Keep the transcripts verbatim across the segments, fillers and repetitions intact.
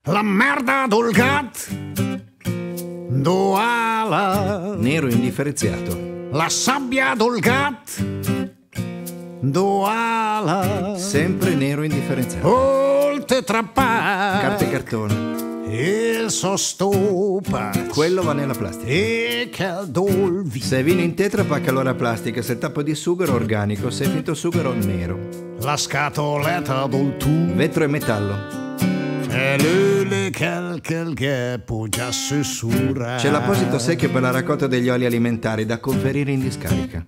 La merda dol gat, 'ndo ala? Nero indifferenziato. La sabbia dol gat, 'ndo ala? Sempre nero indifferenziato. Ol Tetra Pak. Carta e cartone. El sò stopàcc. Quello va nella plastica. E chèl dol vin. Se vin in Tetra Pak, allora plastica, se tappo di sughero organico, se finto sughero nero. La scatoleta dol tù. Vetro e metallo. E l'öle chèl che 'l gh'è pogiàt sö sura. C'è l'apposito secchio per la raccolta degli oli alimentari da conferire in discarica.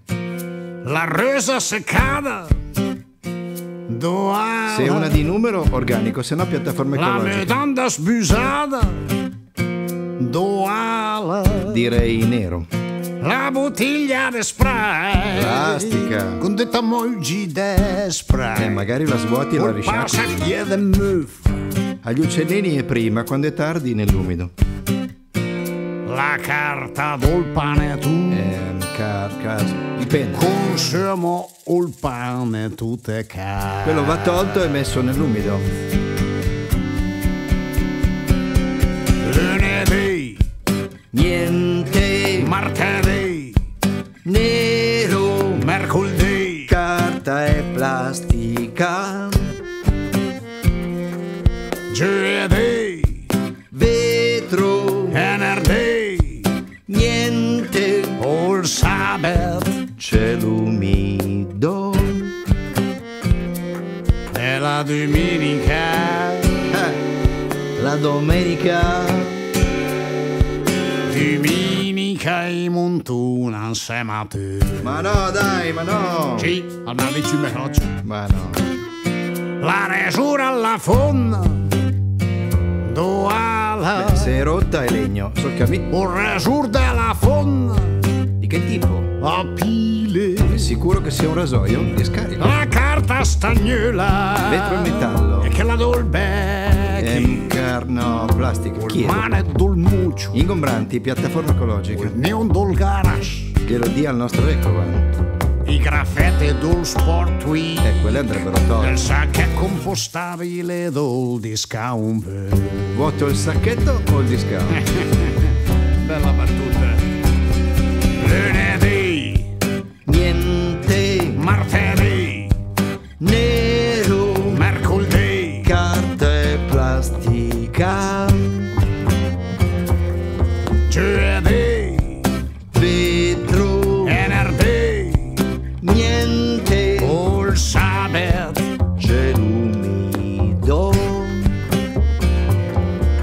La rösa secada, 'ndo ala? Se è una di numero, organico, se no piattaforma ecologica. La müdanda sbüsada, 'ndo ala? Direi nero. La butiglia de Sprite. Plastica. Con dét amò ü gì de Sprite. Eh, magari la svuoti e la risciacqui. Ol parasac de möf. Agli uccellini è prima, quando è tardi nell'umido. La carta dol panetù. Ehm, car-, car-, dipende. Consömo ol pane tüt e cà. Quello va tolto e messo nell'umido. Lünedì. Niente. Martedì. Nero. Mercoldì. Carta e plastica. Giovedì. Vetro. Venerdì. Niente. Ol sabet. Cielo umido. E la düminica. Eh, la domenica. Düminica in muntuna insèma a tü. Ma no, dai, ma no. Sì, al m'à dicc ü me fròcc. Ma no. La resura a la fómna, 'ndo ala? Beh, se è rotta è legno, sul cammino. Ol resur de la fómna. Di che tipo? A pile. È sicuro che sia un rasoio? Discarica. La carta stagnöla. Vetro e metallo. E chèla dol bèch. Ehm, car-, no, plastica. Ol manet dol mucio. Ingombranti, piattaforma ecologica. Ol neon dol garage. Glielo dia al nostro Ecovano. I grafète dol Sport Week. Eh, quelle andrebbero tolte. El sachèt compostabile dol discount. Vuoto il sacchetto o il discount? Bella battuta. Lünedì. Niente. Martedì. Nero. Mercoldì. Carta e plastica. Giovedì. Vetro. Venerdì. Niente. Ol sabet. Cielo umido.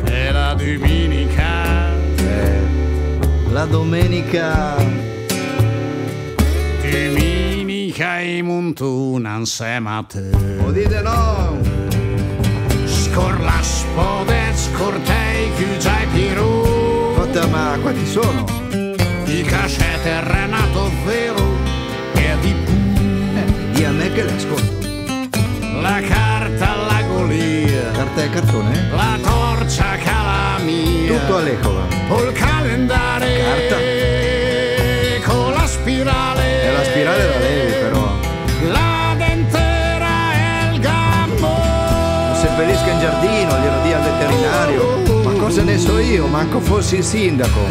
E la düminica. Eh, la domenica. Düminica in muntuna insèma a tü. O dite no! Scor la spòdet, scor té, i cügià e pirù. Fata, ma quanti sono? I casète Renato Zero e di pü. Eh, di a me che le ascolto. La carta, la golia. Carta e cartone? La torcia, calamia. Tutto all'Ecova. Ol calendare. Carta. Con la spirale. E la spirale la levi, però. La dentera e il gambo. Lo seppellisca in giardino, glielo dia al veterinario. Ma cosa ne so io, manco fossi il sindaco.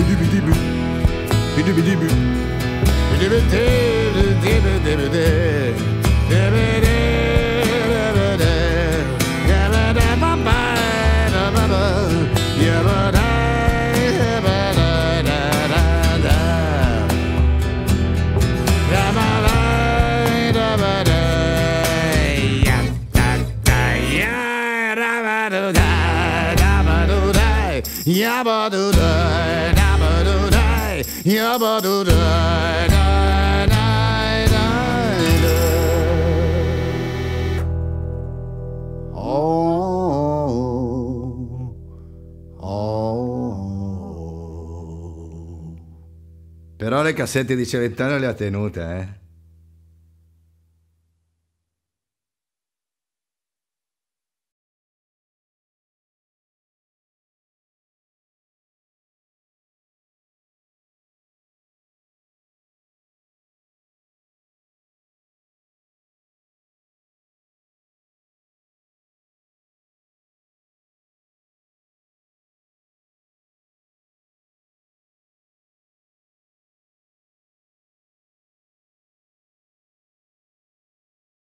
Però le cassette di Celentano le ha tenute, eh.